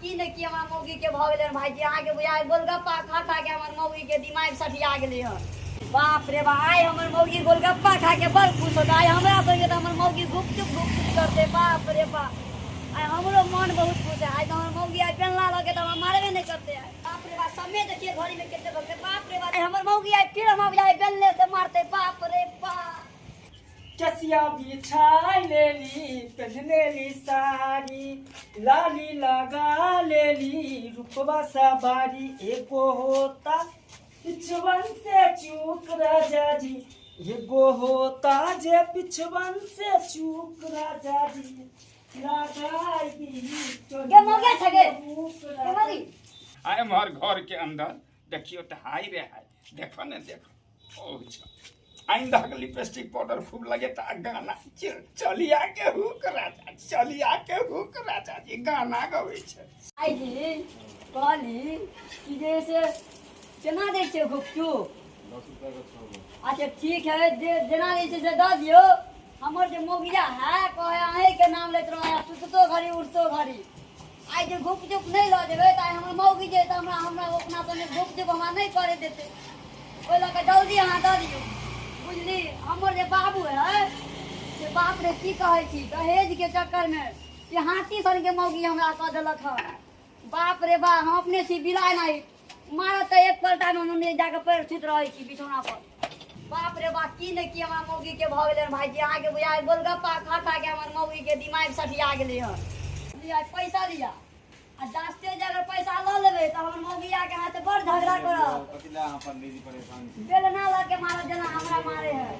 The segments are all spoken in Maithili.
की ने की हमरा मौगी के भऽ गेलै हन भाईजी। अहाँके बुझाय गोलगप्पा खा खा के हमर मौगी के दिमाग सठिया गेलै हन। बाप रे बा, आइ हमर मौगी गोलगप्पा खा के बड़ खुश होतै। आइ हमरा संगे तऽ हमर मौगी गुपचुप गुपचुप करतै। बाप रे बा, आइ हमरो मन बहुत खुश है। आइ तऽ हमर मौगी आइ बेलना लऽ के तऽ हमरा मारबे नहि करतै आइ। बाप रे बा, समय देखिए घड़ी में कते भऽ गेलै। बाप रे बा, आइ हमर मौगी आइ फिर हमरा बुझाय बेलने से मारतै। बाप रे बा। केसिया बिछाई लेली, पहन लेली साड़ी, लाली लगा लेली, रूपवा सवारी। एगो होता पिछवन से चूक राजा जी, एगो होता जे पिछवन से चूक राजा जी, लगाई दी गे मौगिया छै गे। गे मौगी। आ एम्हर घर के अंदर देखियो तऽ हाय रे हाय, देखो ने देखो। ओ अच्छा आइंदा के लिपस्टिक पाउडर खूब लगे त गाना चलिया के हुक राजा, चलिया के हुक राजा जी गाना गबै छै। आई जी कहली कि जे से केना दै छियै गुपचुप? 10 रुपया के 6 गो। अच्छा ठीक है, जे जेना दै छै से दऽ दियौ। हमर जे मौगिया है कहे अहीं के नाम लैत रहै, सुततो घड़ी उठतो घड़ी। आइ जे गुपचुप नहि लऽ जेबै तऽ आइ हमर मौगी जे तऽ हमरा हमरा अपना संगे गुपचुप हमरा नहि करे देतै। ओहि लऽ कऽ जल्दी अहाँ दऽ दियौ बुझली। हमर जे बाबू है से बाप रे की कहै छी, दहेजके चक्करमे से हाथी सनके मौगी हमरा कऽ देलक हन। बाप रे बा, हम अपने छी बिलाय नहि मारत तऽ एक पलटामे हम जाकऽ पैर छूत रहै छी बिछौना पर। बाप रे बा, की ने की हमरा मौगी के भऽ गेलै हन भाईजी। अहाँके बुझाय गोलगप्पा खा खा के हमर मौगी के दिमाग सठिया गेलै हन। लिअ पैसा लिअ, आ जास्ते जे अगर पैसा लऽ लेबै तऽ हमर मौगी आके अहाँ से बड़ झगड़ा करत। कथी लए अहाँ पंडीजी परेशान छी? बेलना लऽ के मारत जेना हमरा मारे है।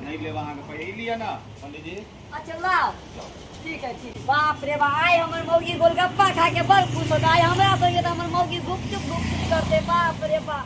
नहि लेब अहाँके पैसा, ई लिअ ने पंडीजी। अच्छा लाओ, ठीक है ठीक। बाप रे बा, आइ हमर मौगी गोलगप्पा खा के बड़ खुश होतै। आइ हमरा संगे तऽ हमर मौगी गुपचुप गुपचुप करतै। बाप रे बा,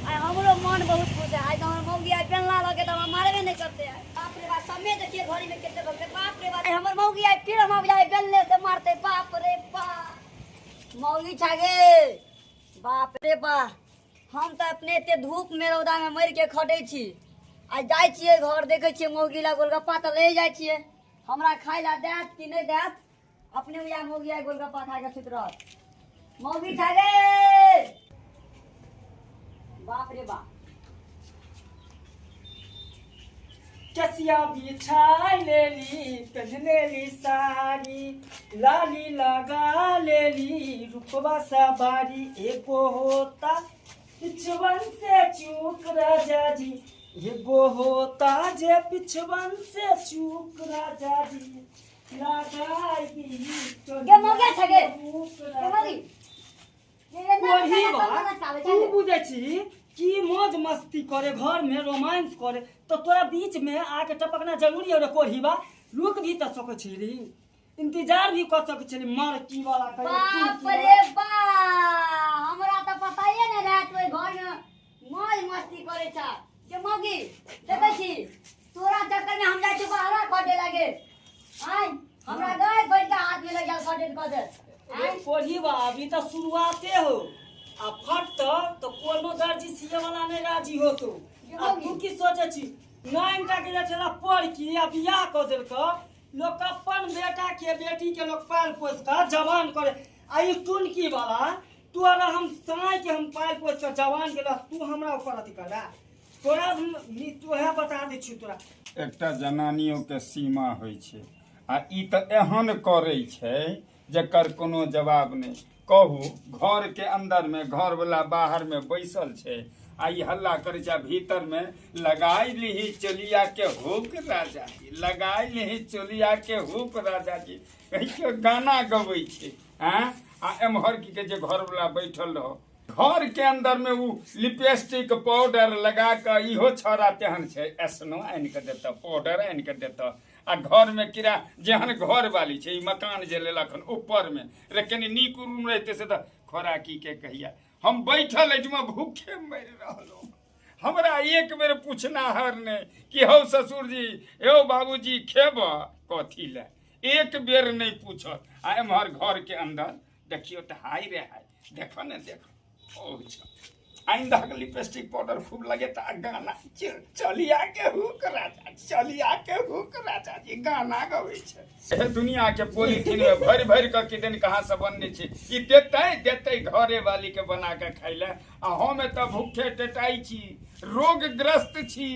आइ हमरो मन बहुत खुश है। आइ तऽ हमर मौगी आइ बेलना लऽ के तऽ हमरा मारबे नहि करतै आइ। बाप रे बा, समय देखिए घड़ी में कते भऽ गेलै। बाप रे बा, आइ हमर मौगी आइ फिर हमरा बुझाइ बेलने से मारतै। बाप रे बा, मौगी छागे। बाप रे बा, हम तऽ अपने एते धूप में रौदा में मरि के खटै छी। आ जाइ छियै घर, देखै छियै मौगी ला गोलगप्पा तऽ ले जाइ छियै, हमरा खाय ला देत कि नहि देत अपने। उएह मौगी आइ गोलगप्पा खा के सुति रहत। मौगी खा गे। बाप रे बाप। केसिया बिछाई लेली, पहन लेली साड़ी, लाली लगा लेली, रूपवा सवारी। एगो होता पिछवन से चूक राजा जी, एगो होता जे पिछवन से चूक राजा जी, लगाई दी गे मौगिया छै गे। गे मौगी। वही बात तू बुझै छी कि मौज मस्ती करे घर में रोमांस करे तो तोरा बीच में आके टपकना जरूरी हो रे कोढ़ीबा? रुक भी तऽ सकै छी, इंतजार भी कर सकै छी मरकी वाला कहियो बाप तुरकी वाला। रे बा, हमरा तऽ पताये नहि रहै तू ओहि घर में मौज मस्ती करै छ। के मौगी देखै छी, तोरा चक्कर में हम जाइ छी बाहरा खटे लागे। आय हमरा गाय बैठ के हाथ में लग गेल खटे कऽ दे। रे कोढ़ीबा, अभी तऽ शुरुआते हो आ फटत तऽ कोनो दर्जी सिए वाला नहि राजी होतो। आ तू की सोचै छी? नाइन टा के जाइ छला पढ़ की आ बियाह कऽ देलक। लोक अपन बेटा के बेटी के लोक पाल पोस कऽ जवान करे, आ ई टुनकी वाला तू अगर हम साँय के हम पाल पोस कऽ जवान केलक, तू हमरा ऊपर अथी करबा? तोरा तोहे बता दै छी तोरा। एकटा जनानियों के सीमा होइ छै, आ ई तऽ एहन करै छै जकर कोनो जवाब नहि। कहू, घर के अंदर में घर वाला बाहर में बैसल छै आ ई हल्ला करै छै, आ भीतर में लगाई लिही चोलिया के हुक राजा जी, लगाई लिही चोलिया के हुक राजा जी कहि गाना गबै छै। आँ, आ एम्हर की कहै छै, घर वाला बैठल रहो घर के अंदर में, उ लिपस्टिक पाउडर लगा कऽ इहो छौड़ा तेहन छै, एसनो आनि कऽ देतऽ, पाउडर आनि कऽ देतऽ। आ घर में किरा जेहन घर वाली छै, ई मकान जे लेलक हन ऊपर में रे, कनि नीक रूम रहिते से तऽ खोराकी के कहिया। हम बैठल एहिठमा भूखे मरि रहलहुँ, हमरा एक बेर पूछनाहर नहि कि हौ ससुर जी, यौ बाबूजी, खेब कथी लए, एक बेर नहि पूछत। आ एम्हर घर के अंदर देखियो तऽ हाय रे हाय, देखो ने देखो। ओ अच्छा आइन दहक लिपस्टिक पाउडर खूब लगेता आ गाना चलिया के हुक राजा, चलिया के हुक राजा जी गाना गबै छै। हे दुनिया के पोलिथीन में भरि भरि कऽ किदन कहाँ से बनने छै। ई देतै देतै घरे वाली के बना के खाइ लए, आ हम एतऽ भूखे टेटाइ छी, रोगग्रस्त छी,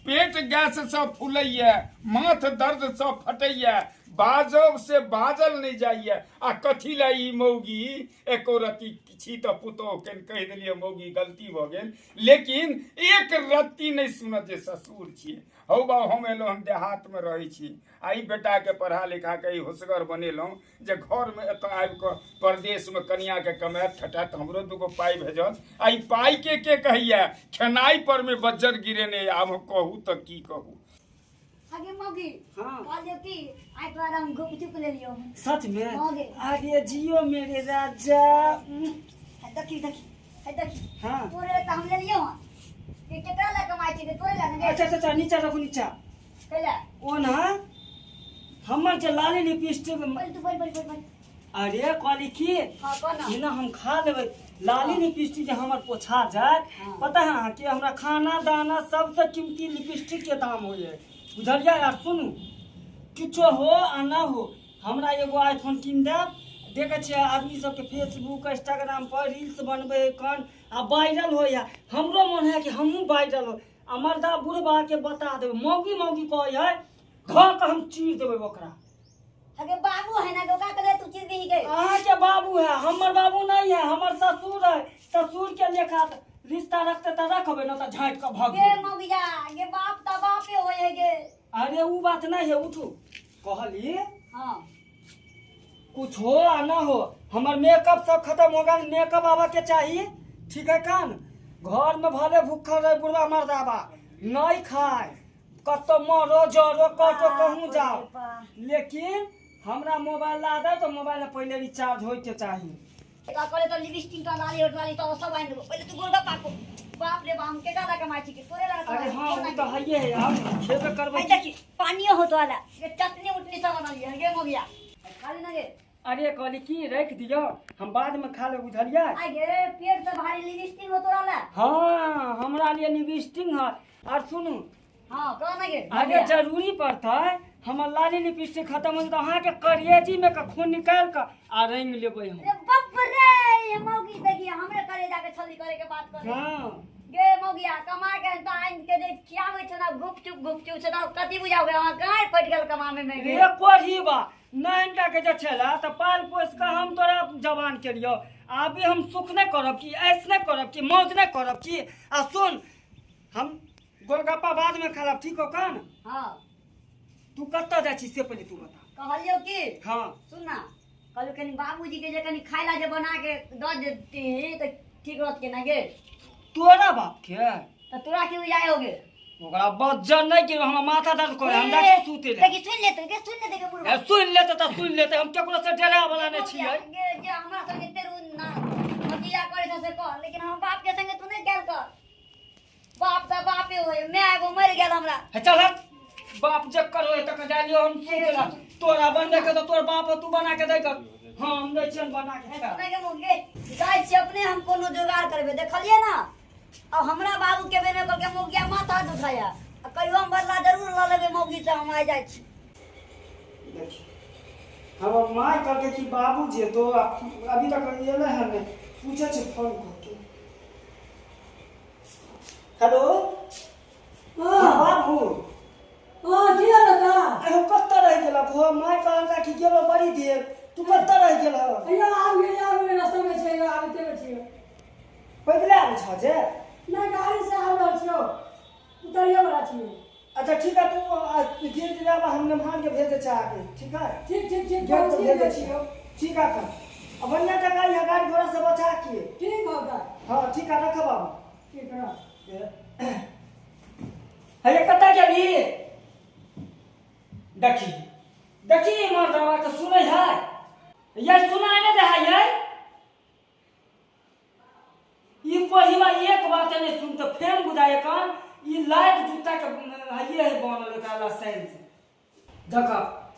पेट गैस सँ फूलैया, माथ दर्द सँ फटैया, बाजब से बाजल नहि जाइया। आ कथी लए ई मौगी एको रत्ती छी तऽ पुतोह के कहि देलियै मौगी गलती भऽ गेल, लेकिन एक रत्ती नहि सुनत जे ससुर छियै। हौ बाउ, हम एलहुँ, हम देहातमे रहै छी आ ई बेटाके पढ़ा लिखा के ई होशगर बनेलहुँ जे घरमे एतऽ आबि कऽ परदेशमे कनियाके कमायत खटायत, हमरो दूगो पाइ भेजत। आ ई पाइके के कहैया खेनाइ पर मे बज्जर गिरेने। आब हम कहू तऽ की कहू? आगे मौगी। हाँ। कहलियो कि आइ तोरा हम गुपचुप ले लियो। सच में? हाँ गे। अरे जियो मेरे राजा। है देखी देखी, है देखी। हाँ। तोरे तऽ हम ले लियो हँ। के केकरा लए कमाइ छी के तोरे लए ने गे? अच्छा अच्छा अच्छा, नीचा रखू नीचा। कैला? ओ ना हमर जे लाली लिपस्टिक। बोल तू, बोल बोल बोल बोल। अरे कहली की, हाँ कह ना। एना हम खा लेबै लाली लिपस्टिक जे हमर पोछा जायत। हाँ। पता है अहाँके, हमरा खाना दाना सबसे कीमती लिपस्टिक के दाम होइए, बुझलियै? आर सुनू, किछो हो आ ना हो, हमरा एगो आईफोन कीन देब। देखै छियै आदमी सबके फेसबुक इंस्टाग्राम पर रील्स बनबै है कन आ वायरल होइए, हमरो मन है कि हमहूँ वायरल हो। आ मर्दा बुढ़बा के बता देबै, मौगी मौगी कहै है, धऽ कऽ हम चीर देबै ओकरा। अगे बाबू है ना, ओकरा के तू चीर दही के? अहाँके बाबू है, हमर बाबू नहीं है, हमर ससुर है। ससुर के लेखा रिश्ता रखते तऽ रखबै, ना तऽ झाँटि कऽ भग गे जेबै। मौगिया गे, बाप तऽ बापे होय है गे। अरे उ बात नहीं है, उठू कहली। हाँ। कुछ हो आ ना हो, हमर मेकअप सब खत्म हो गेल, मेकअप आबऽ के चाही, ठीक है? कान घर में भले भूखल रहे बुढ़वा मर्दाबा, नहीं खाए, कतौ मरो जरो कतौ कहूँ जाओ, लेकिन हमरा मोबाइल ला दे तो मोबाइल में पहले रिचार्ज होय के चाही। एकरा कहले तऽ लिपस्टिक तो लाली होट लाली तो सब आनि देबो, पहिले तू गोलगप्पा को। बाप रे बाप, हम केकरा लए कमाइ छी के तोरे लए? अरे हाँ, ओ तऽ हइए है, आब खेबे करबै। आई देखी पानियो होतो वाला ये चटनी उटनी सब बनलिए गे मोगिया, खाली ना गे। अरे कहली की, रख दियो, हम बाद में खा लेब, बुझलियै? आई गे पेट से भारी लिपस्टिक होतो वाला। हाँ, हमरा लिए लिपस्टिक है। और सुनू। हाँ कह ना गे। अगर जरूरी पड़तै, हमर लाली लिपस्टिक खत्म हो जेतै, अहाँके करेजी में के खून निकालि कऽ आ रंगि लेबै हम। अरे बाप रे, ये मौगी देखी हमरे करे जाके छली करे के बात करे। हाँ। गे मौगिया, कमा के तो आनि के जे खियाबै छौ ना गुपचुप गुपचुप से तो कथी बुझाबै, अहाँ गाँड़ फटि गेल कमामे में गे। रे कोढ़ी बा, नैनटा के जे छला तऽ पाल पोसि कऽ हम तोरा जवान केलियौ, आबे हम सुख नहि करब की, ऐश नहि करब की, मौज नहि करब की? आ सुन, हम गोलगप्पा बाद में खा लेब, ठीक हो कान? हाँ। तू कतऽ जाइ छी से पहिले तू बता। कहलियौ की, हाँ। सुन ना, कहलियौ कनि बाबूजी के जे कनि खाय ला जे बना के दऽ देती तऽ ठीक रहत के ना गे? तोरा बाप के? तऽ तोरा की बुझाइ हो गे? ओकरा बज्जर नहि गिरो, हमरा माथा दर्द करे, हम जाइ छी सुते ले। देखी सुनि लेतै गे, सुनि लेतै गे बुढ़बा। ए, सुनि लेतै तऽ सुनि लेतै, हम केकरो से डराय वाला नहि छियै। गे जे हमरा संगे तेरू ना मतिया करे छै से कर, लेकिन हम बाप के संगे तू नहि गेल कर। बाप तऽ बापे होय, my एगो मरि गेल हमरा। हे चल हट, बाप जकर होय तकर जा लियो, हम सुते ला। तोरा बनबे के तऽ तोर बाप तू बना के दै कर, हम दै छियन बना के खा। सुनै के मुँह गे, जाइ छी अपने हम कोनो जोगाड़ करबै, देखलियै ना? अब हमरा बाबू के बेर में कहलकै मौगिया माथा दुखाया, आ कहियो हम बदला जरूर लऽ लेबै मौगी से, हम आइ जाइ छी। देखी हमर माय कहलकै कि बाबू जेतो, अभी तक एलै हन नहि, पूछै छै फोन कऽ के। हेलो। हाँ बाबू। हाँ, की हाल है? अरे कतऽ रहि गेलक हो? माय कहलका कि गेलो बड़ी देर, तू कतऽ रहि गेल हो? अइयो आबि गेलियै, आबि गेलियै, रास्ता में छियै, आबिते में छियै। पैदले आबै छह जे? नहि, गाड़ी से आबि रहल छियौ, उतरियो वाला छियै। अच्छा ठीक है, तू धीरे धीरे आब, हम मेहमान के भेज दै छियै आगे, ठीक है? ठीक ठीक ठीक। गेट पर पहुँची भेज दै गेल छियै। छियौ। ठीक है तब, अब बढ़िया जगह यहाँ गाड़ी घोड़ा से बचा के। ठीक होगा। हाँ ठीक है, रख बाबू। ठीक है। हे कतऽ गेली? देखी देखी मर्दवा के सुनै है, ये सुनाइ नहि दे है ये। ई पहिला एक बात नहीं सुनते, फेन बुझाए कान ई लाइट जूता के ये है बनल एकरा लाइसेंस। देख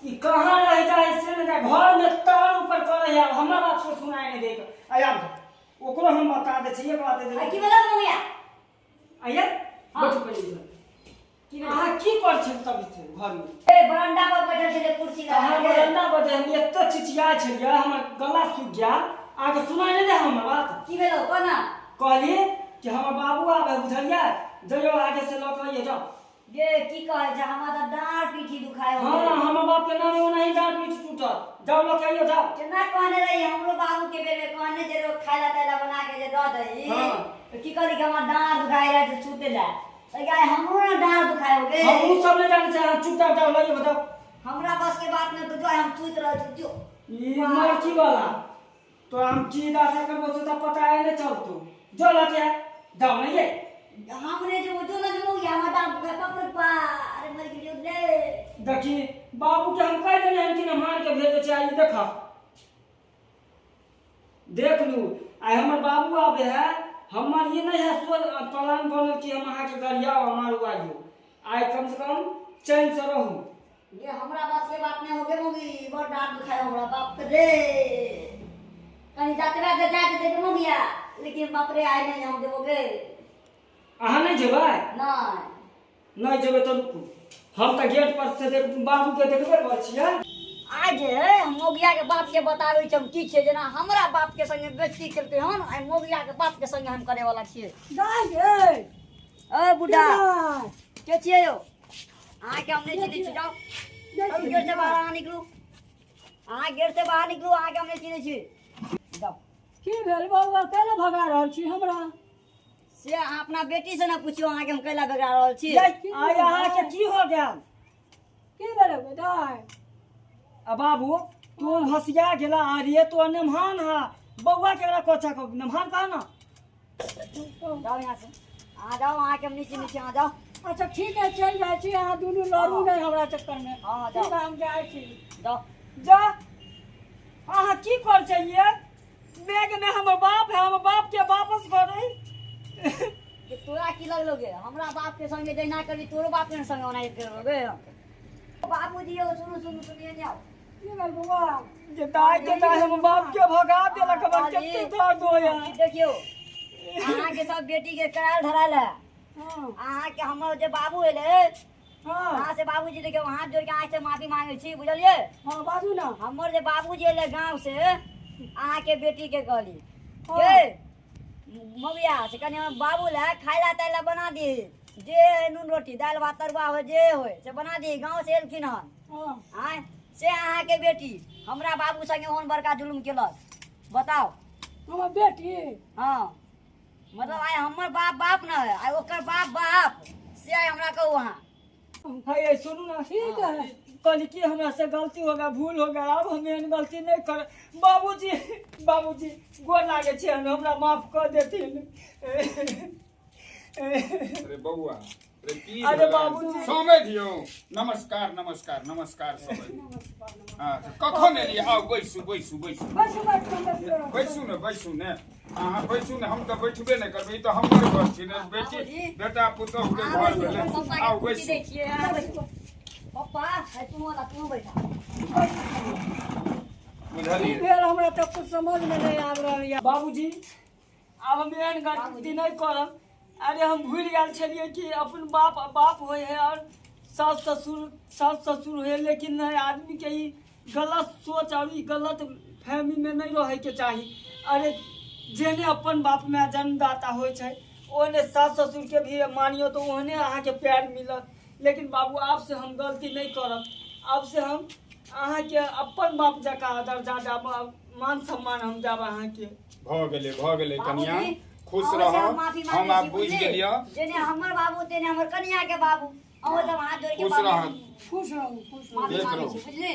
ई कहाँ रह जाए से नहीं जाए, घर में तार ऊपर करे है, हमरा बात को सुनाए नहीं देगा। आया ओकरो हम बता दै छियै एक बात आ की भेलो मौगिया? आइए। हाँ। बैठू पहिले इधर। की भेलो? अहाँ की कर छी तब से घर में? ए, बरंडा पर बैठल छलै कुर्सी लगा अहाँ के। बरंडा बजे हम एते चिचिया छलियै, हमर गला सूख गया। अहाँके सुनाई नहि दे हमर बात? की भेलो कोना? कहली कि हमर बाबू आबे, बुझलियै? जइयो आगे से लऽ के अइयै, जाओ। गे, की कहै छै, हमरा तऽ डाँड़ पीठी दुखाय हो। हाँ, हमर बाप के नाम ओनाही डाँट पीठ टूटत। जाओ, लऽ के अइयो, जाओ। केना कहने रही हमरो बाबू के बेर में, कहने जे रो खाय ला ताय ला बना के जे दऽ दही। हाँ। तऽ की कहली कि हमर डाँड़ दुखाय रहै छै सुते ला, तऽ गाय हमरो ने डाँड़ दुखाय हो गे। हम उ सब नहि जानै छै, अहाँ चुपचाप जाओ, लइयो, बताओ। हमरा बस के बात नहि, तऽ जो हम सुति रहल छी जो। ई मरकी वाला तो हम की दासा करबो से तऽ पता है नहीं चलतो। जो लऽ के आ, जाओ नहीं ये। हम नहि जेबो, जो ने जेबो, हमर डाँड़ दुखाय, बाप रे बा, अरे मरि गेलियो रे। देखी, बाबू के हम कहि देने हन कि नमहान के भेजे छै। आई देख, देख लू, आइ हमर बाबू आबे है। हमर ई नहीं है सोच प्लान बनल कि हम अहाँके गरियाओ मारू। आइयो आइ कम से कम चैन से रहू। ये हमरा बस के बात नहीं हो गे मौगी, बड़ डाँट दुखाय हमरा, बाप रे। कहीं जाते बात जाके देख मौगिया, लेकिन बाप रे, आइ नहीं हम देबो गे। अहाँ नहीं जेबै? नहीं। नहीं जेबै तऽ रुकू, हम तऽ गेट पर से देख बाबू के देखबे करै छियै। आइ जे हम मौगिया के बाप के बताबै छी हम की छियै, जेना हमरा बाप के संगे बेइज्जती केलकै हन, आइ मौगिया के बाप के संगे हम करे वाला छियै। दाइ गे। ए बुढ़ा। दाइ। के छियै यौ? अहाँके हम नहि चिन्है छी। जाउ, हम गेट से बाहर अहाँ निकलू, अहाँ गेट से बाहर निकलू, अहाँके हम नहि चिन्है छी, जाउ। की भेल बौआ, कैला भगा रहल छी हमरा? से अहाँ अपना बेटी से ने पुछियौ, अहाँके हम कैला बिगड़ा रहल छी। आइ अहाँके की हो गेल? की भेल गो दाइ? आ बाबू, तू हंसिया गेला। अरे तो नमहान हा बौआ के कोचा को नमहान कहा ना। जाओ यहाँ से, अहाँ जाओ, अहाँके हम नीचे नीचे, अहाँ जाओ। अच्छा ठीक है, चलि जाइ छी। अहाँ दुनू लड़ू नहि हमरा चक्करमे। हाँ, ठीक जाओ। है, हम जाइ छी। जाओ। जा। अहाँ की कर चाहिए? बैग में हमर बाप है, हमर बाप के वापस करे। कि तोरा की लगलो गे? हमरा बाप के संगे जहिना करबी, तोरो बाप के संगे ओनाही करबो गे। बाबूजी यौ, सुनू सुनू, सुनिए ने, आउ। की भेल बौआ? जे दाय के दाय हमर बाप के भगा देलक, हमर कते दर्द होया। देखियौ, अहाँके सब बेटी के करायल धरायल है। हाँ। अहाँके हमर जे बाबू एलै, अहाँ से बाबूजी, देखियौ, हाथ जोड़ के अहाँ से माफी मांगे छी, बुझलियै? हाँ, बाजू ना। हमर जे बाबूजी एलै गाँव से, अहाँके बेटी के कहली के मगिया से कनि हमर बाबू लए खाय ला ताय ला बना दी, जे नून रोटी दालि भात तरुआ होइ जे होइ से बना दी, गाँव से एलखिन हन। आँय, से अहाँके बेटी हमरा बाबू संगे ओहन बड़का जुलुम केलक, बताउ। हमर बेटी? हाँ, मतलब आइ हमर बाप बाप न है, आइ ओकर बाप बाप, से आइ हमरा कहू अहाँ। है, सुनू ना। ठीक है। कहली कि हमरा से गलती हो गया, भूल हो गया, अब हम एहन गलती नहीं कर। बाबूजी, बाबूजी, गोर लागे छै, हमरा माफ कर देथिन। अरे बौआ, अरे की अरे भेलै? बाबूजी। समझियौ, नमस्कार नमस्कार नमस्कार समझ। हाँ, कखन एलियै? आउ, बैसू बैसू बैसू। बैसू बैसू बैसू। बैसू ने, बैसू ने, अहाँ बैसू ने। हम तऽ बैठबे नहि करबै, ई तऽ हमर घर छी ने बेटी। बाबूजी। बेटा पुतोहु के अहाँ घर बैसू, भेलै। पप्पा के आउ कुर्सी बैसू। दै छियै, अहाँ बैसू। पप्पा है, तू वाला तू बैठा। की बुझलियै? भेल, हमरा तऽ कुछ समझमे नहि आबि रहल यऽ। बाबूजी, आब हम एहन गलती नहीं करब। अरे हम भूल गेल छलियै कि अपन बाप बाप होइ है और सास ससुर सास ससुर होइ है, लेकिन नहीं, आदमी के ई गलत सोच और ई गलत फहमी में नहीं रहे के चाही। अरे जेहने अपन बाप में जन्मदाता होइ छै, ओहने सास ससुर के भी मानियो तऽ ओहने अहाँके प्यार मिलत। लेकिन बाबू, आब से हम गलती नहीं करब। आब से हम अहाँके अपन बाप जकाँ दर्जा देब, मान सम्मान हम देब अहाँके। भऽ गेलै, भऽ गेलै कनिया। बाबूजी, खुश अहूँ से रह। हम माफी हम मांगै आब छी, बुझि बुझली? गेलियै। जेने हमर बाबू तेने हमर कनिया के बाबू, अहूँ सब हाथ जोड़ के खुश बाबू रह। खुश रहू, खुश रहू। माफी देख मांगै रहू। छी, बुझली?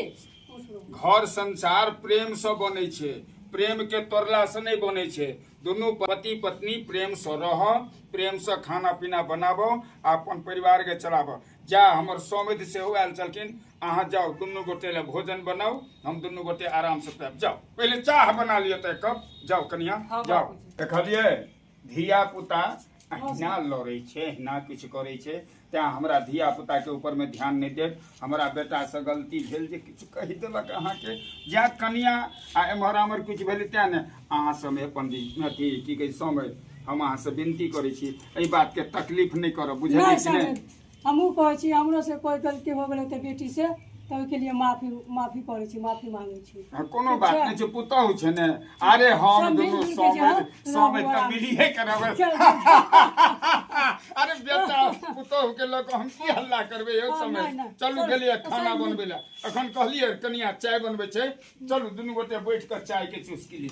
खुश रहू। घर संसार प्रेम से बनै छै, प्रेम के तोड़ला से नहि बनै छै। दुनू पति पत्नी प्रेम से रह, प्रेम से खाना पीना बनाबो आ अपन परिवार के चलाबो। जा, हमर सौमित्र सेहो आयल छलखिन। अहाँ जाउ, दुनू गोटे लए भोजन बनाउ, हम दुनू गोटे आराम से पियब। जाउ, पहिले चाह बना लिअ तऽ एक कप। जाउ कनिया। हाँ, जाउ। बाबूजी। देखलियै धिया पुता अहिना लड़ै छै, अहिना किछु करै छै। तेँ हमरा धिया पुताके ऊपरमे ध्यान नहि देब। हमरा बेटासँ गलती भेल जे किछु कहि देलक अहाँके, जँ कनिया आ एम्हर आम्हर किछु भेलै, तेँ ने अहाँ समय पंडित अथी की कहै समय, हम अहाँसँ विनती करै छी, एहि बातके तकलीफ नहि करब, बुझलियै नहि कि नहि? सर, हमहूँ कहै छी, हमरो से कोइ गलती हो गेलै तऽ बेटी से, तऽ ओहिके लिए माफी माफी करै छी, माफी मांगै छी। हाँ, कोनो ठीक बात छै? नहि छै, पुतहु छै ने। अरे हम सब दुनू मिल जुल के जे समझ हँ, समझ रहू तऽ आराम से। मिलिए के रहबै। चल। अरे बेटा पुतहु के लऽ कऽ हम की हल्ला करबै यौ? हँ, समय नहि, नहि। चलू, चलू, गेलियै तऽ खाना सही। बनबै लए। एखन कहलियै कनिया चाय बनबै छै, चलू दुनू गोटे बैठ कऽ चाय के चुस्की ली।